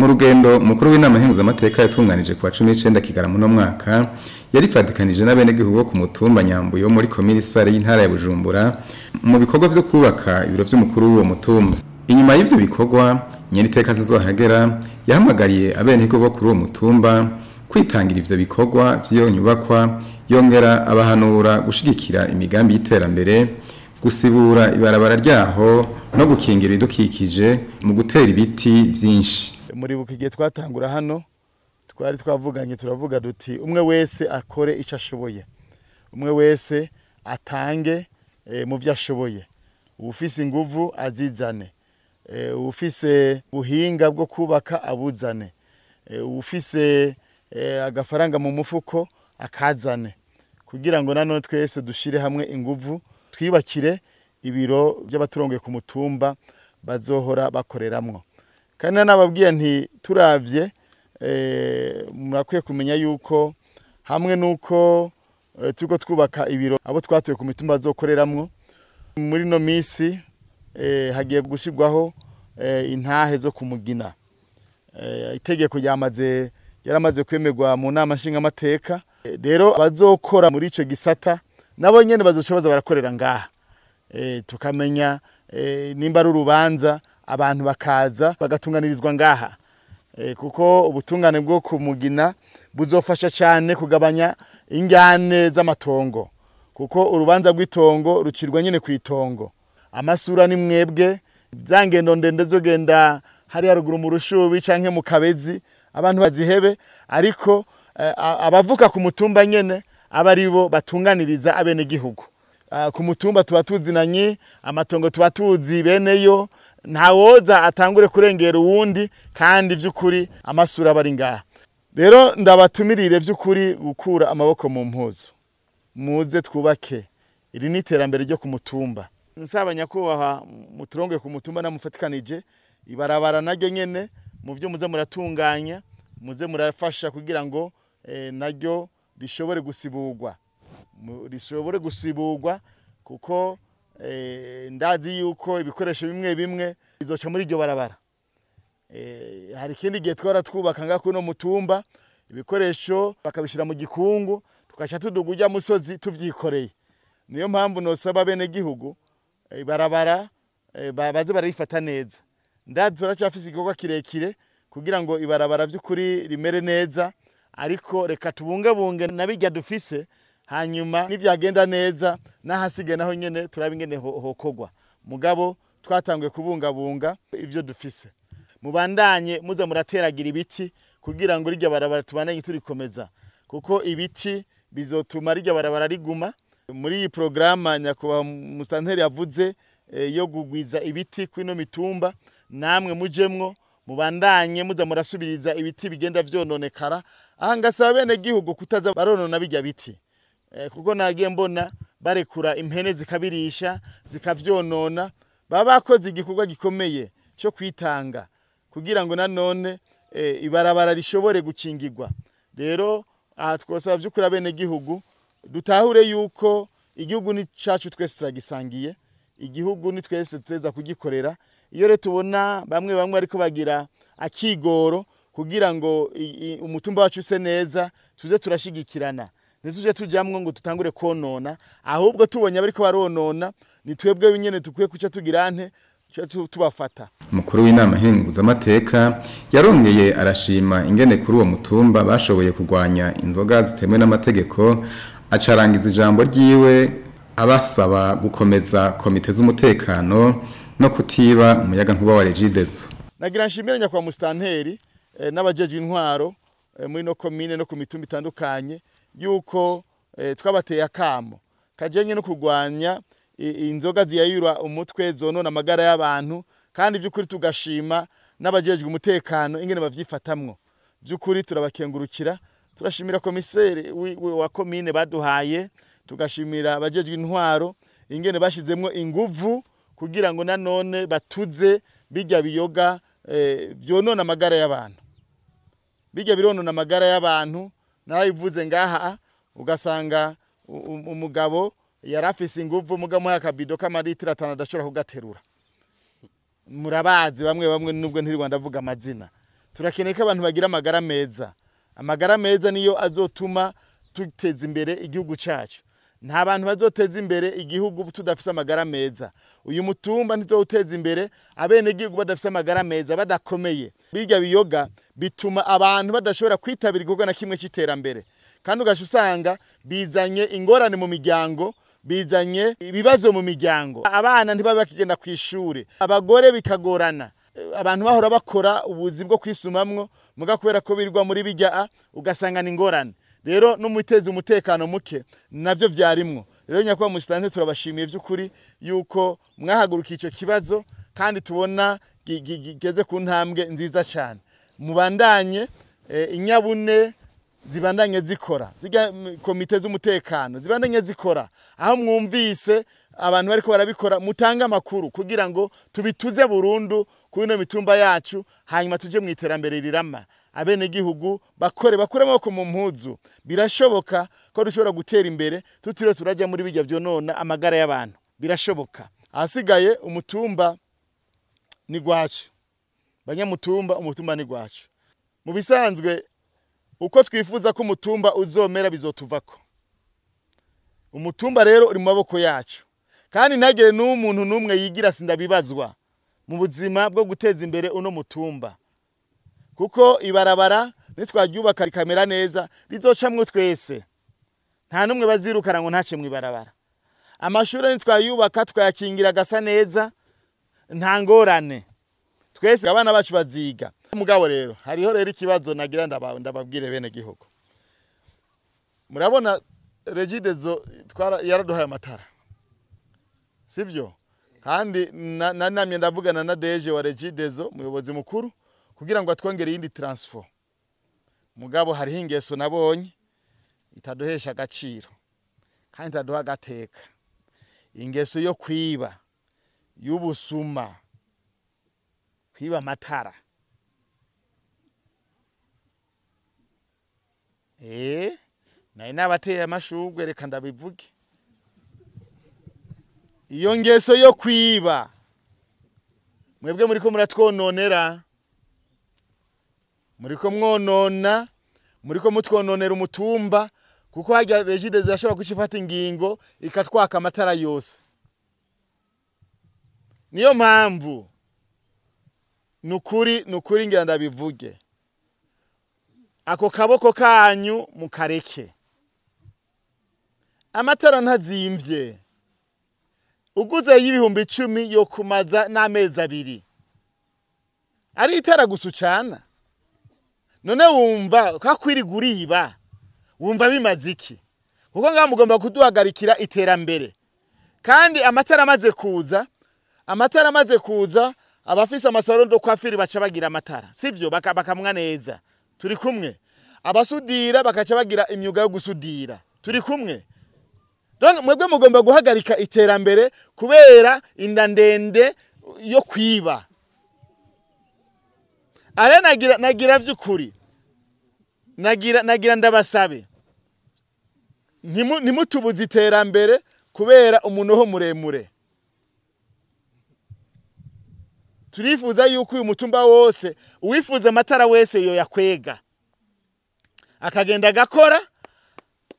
Mu rugendo mukuru w'inama nkenguzamateka yatunganije kuwa 19 Kigarama no mwaka, yarifatikanije n'abenegihugu bo ku mutumba Nyambuye wo muri komine Sare y'intara ya Bujumbura mu bikorwa byo kubaka ibiro vy'umukuru w'uwo mutumba. Inyuma y'ivyo bikorwa, nyeniteka Sinzohagera yahamagariye abenegihugu bo kuri uwo mutumba kwitangira ivyo bikorwa vy'iyo nyubakwa, yongera abahanura gushigikira imigambi y'iterambere, gusibura ibarabara ryaho no gukingira ibidukikije mu gutera ibiti vyinshi. Muribuka igihe twatangura hano twari twavuganye, turavuga duti umwe wese akore icyo ashoboye, umwe wese atange mu byo ashoboye, uwufise inguvu azizane, uwufise ubuhinga bwo kubaka abuzane, uwufise agafaranga mu mufuko akazane, kugira ngo nanone twese dushire hamwe inguvu twibakire ibiro by'abaturongoye ku mutumba bazohora bakoreramwo. Kandi nababwiye nti turavye, murakwiye kumenya yuko hamwe nuko turiko twubaka ibiro abo twatuye ku mitumba bazokoreramwo, muri no misi hagiye gushirwaho intahe zo kumugina. Itegeko yaramaze kwemerwa mu nama nshingamateka. Rero abazokora muri ico gisata nabo nyene bazoca baza barakorera ngaha, tukamenya nimba ari urubanza abantu bakaza bagatunganirizwa ngaha, kuko ubutungane bwo kumugina buzofasha cyane kugabanya injyane z'amatongo, kuko urubanza rw'itongo rucirwa nyene ku itongo. Amasura ni mwebwe, za ngendo ndende zogenda hariya ruguru mu Rushubi canke mu Kabezi abantu bazihebe, ariko abavuka ku mutumba nyene aba aribo batunganiriza abenegihugu. Ku mutumba tuba tuzinanye, amatongo tuba tuzi beneyo, ntawoza atangure kurengera uwundi, kandi vy'ukuri amasura bari ngaha. Rero ndabatumirire vy'ukuri gukura amaboko mu mpuzu, muze twubake iri ni iterambere ryo ku mutumba. Nsaba nyakubahwa muturonge ku mutumba namufatikanije ibarabara naryo nyene mu byo muze muratunganya, muze murafasha kugira ngo naryo rishobore gusibugwa, rishobore gusibugwa, kuko ndazi yuko ibikoresho bimwe bimwe bizoca muri iryo barabara. Hari ikindi gihe twara twubaka ngaho kuno mutumba ibikoresho bakabishira mu gikungu, tukaca tuduga ujya musozi tuvyikoreye. Niyo mpamvu nosaba bene gihugu ibarabara baze barifata neza. Ndazi turacafise igikorwa kirekire kugira ngo ibarabara vy'ukuri rimere neza, ariko reka tubungabunge nabijya dufise, hanyuma nivyagenda neza nahasigaye naho nyene turabe ingene hokogwa. Mugabo twatanguye kubungabunga ivyo dufise. Mubandanye muza murateragira ibiti kugira ngo rirya barabara tubandanye turikomeza, kuko ibiti bizotuma rirya barabara riguma. Muri iyi programa nyakubahwa Mustanteri yavuze yo kugwiza ibiti kwino mitumba, namwe mujemwo mubandanye muza murasubiriza ibiti bigenda vyononekara. Aha ngasaba bene gihugu kutaza baronona bijya biti, kuko nagiye mbona barekura impene zikabirisha zikavyonona. Baba bakoze igikorwa gikomeye cyo kwitanga kugira ngo nanone ibarabara rishobore gukingirwa. Rero aha twosaba vy'ukuri bene gihugu dutahure yuko igihugu ni cacu twese turagisangiye, igihugu ni twese tuteza kugikorera. Iyo rero tubona bamwe bamwe ariko bagira akigoro kugira ngo umutumba wacu use neza, tuze turashigikirana, ntituje tujamwo ngo tutangure konona, ahubwo tubonye abariko baronona ni twebwe nyene tukwiye kuca tugira nte tubafata. Umukuru w'inama nkenguzamateka yarongeye arashima ingene kuri uwo mutumba bashoboye kurwanya inzoga zitemewe n'amategeko, acarangiza ijambo ryiwe abasaba gukomeza komite z'umutekano no kutiba umuyaga nkuba wa Regideso. Nagira nshimire nyakubahwa Mustanteri n'abajejwe intwaro muri no komine no ku mitumba itandukanye yuko twabateye akamo kajenye no kurwanya inzoga ziyayura umutwe zonona amagara y'abantu, kandi by'ukuri tugashima n'abajejwe umutekano ingene bavyifatamwo. By'ukuri turabakengurukira, turashimira komiseri wa komine baduhaye, tugashimira abajejwe intwaro ingene bashizemwo inguvu kugira ngo nanone batuze bijya biyoga byonona amagara y'abantu. Bijya bironona amagara y'abantu, narabivuze ngaha, ugasanga umugabo yarafise inguvu mugabo akabido k'amaritiro 5 adashobora kugaterura. Murabazi bamwe bamwe nubwo ntirirwa ndavuga amazina. Turakeneye ko abantu bagira amagara meza. Amagara meza niyo azotuma tuteza imbere igihugu cacu. Nta bantu bazoteza imbere igihugu tudafise amagara meza. Uyu mutumba ntitowuteza imbere abene igihugu badafise amagara meza, badakomeye. Birya biyoga bituma abantu badashobora kwitabira igikorwa na kimwe c'iterambere, kandi ugaca usanga bizanye ingorane mu miryango, bizanye ibibazo mu miryango. Abana ntibabe bakigenda kw'ishure, abagore bikagorana, abantu bahora bakora ubuzi bwo kwisumamwo, muga kubera ko birirwa muri bijya ugasanga ni ingorane. Rero no muteza umutekano muke navyo vyarimwo. Rero nyakubahwa musitanteri, turabashimiye by'ukuri yuko mwahagurukiye ico kibazo, kandi tubona gigeze ku ntambwe nziza cyane. Mubandanye inyabune zibandanye zikora, zirya komite z'umutekano zibandanye zikora. Aho mwumvise abantu bariko barabikora, mutanga amakuru kugira ngo tubituze burundu kuri ino mitumba yacu, hanyuma tuje mu iterambere rirama. Abene gihugu bakore, bakure amaboko mu mpuzu. Birashoboka ko dushobora gutera imbere tutiriwe turajya muri bijya byonona amagara y'abantu. Birashoboka. Ahasigaye umutumba ni gwacu, banyamutumba, umutumba ni gwacu. Mu bisanzwe uko twifuza ko umutumba uzomera bizotuvako. Umutumba rero uri mu maboko yacu, kandi ntagire n'umuntu n'umwe yigira sindabibazwa mu buzima bwo guteza imbere uno mutumba, kuko ibarabara nitwaryubaka rikamera neza rizocamwo twese, nta n'umwe bazirukana ngo ntace mu ibarabara. Amashuri nitwayubaka tukayakingira agasa neza, nta ngorane, twese abana bacu baziga. Mugabo rero hariho rero ikibazo nagira ndababwire bene gihugu. Murabona Regideso yaraduhaye amatara, sivyo? Kandi namye ndavugana na DG wa Regideso, umuyobozi mukuru, kugira ngo atwongere iyindi transfer. Mugabo hariho ingeso nabonye itaduhesha agaciro kandi itaduha agateka, ingeso yo kwiba, y'ubusuma, kwiba amatara. Nari nabateye amashurwe, reka ndabivuge. Iyo ngeso yo kwiba mwebwe muriko muratwononera, muriko mwonona, muriko mutwononera umutumba, kuko harya Regideso yashobora kucifata ingingo ikatwaka amatara yose. Niyo mpamvu nukuri ngira ndabivuge, ako kaboko kanyu mukareke. Amatara ntazimvye, uguze y'10,000 yo kumaza n'amezi 2 ari itara gusa ucana. None wumva kakwiriguriba, wumva bimaze iki? Kuko ngaha mugomba kuduhagarikira iterambere. Kandi amatara amaze kuza, amatara amaze kuza, abafise amasaro ndo kwafiri baca bagira amatara, sivyo? Bakamwa neza, turi kumwe. Abasudira bakaca bagira imyuga yo gusudira, turi kumwe. Donc mwebwe mugomba guhagarika iterambere kubera inda ndende yo kwiba. Are nagira vy'ukuri, nagira ndabasabe, ntimutubuze iterambere kubera umunoho muremure. Turifuza yuko uyu mutumba wose uwifuza amatara wese yo yakwega, akagenda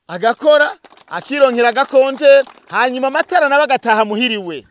agakora akironkera agakonte, hanyuma amatara nawe agataha muhiriwe.